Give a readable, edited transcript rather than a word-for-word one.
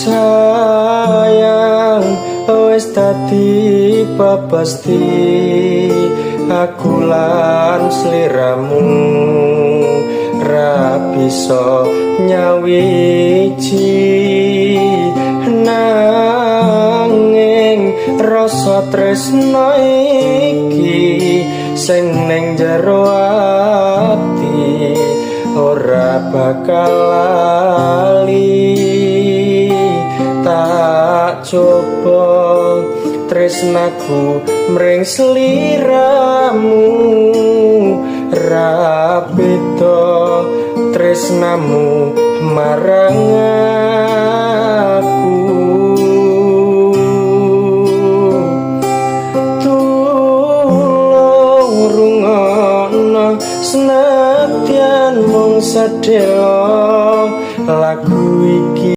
Sayang, wis dadi pepesti, aku lan sliramu ra bisa nyawiji, nanging rasa tresno iki sing ning jero ati ora bakal lali. Tak coba tresnaku mring sliramu, ra beda tresnamu marang aku. Tulung rungokno, senadyan mung sedhela.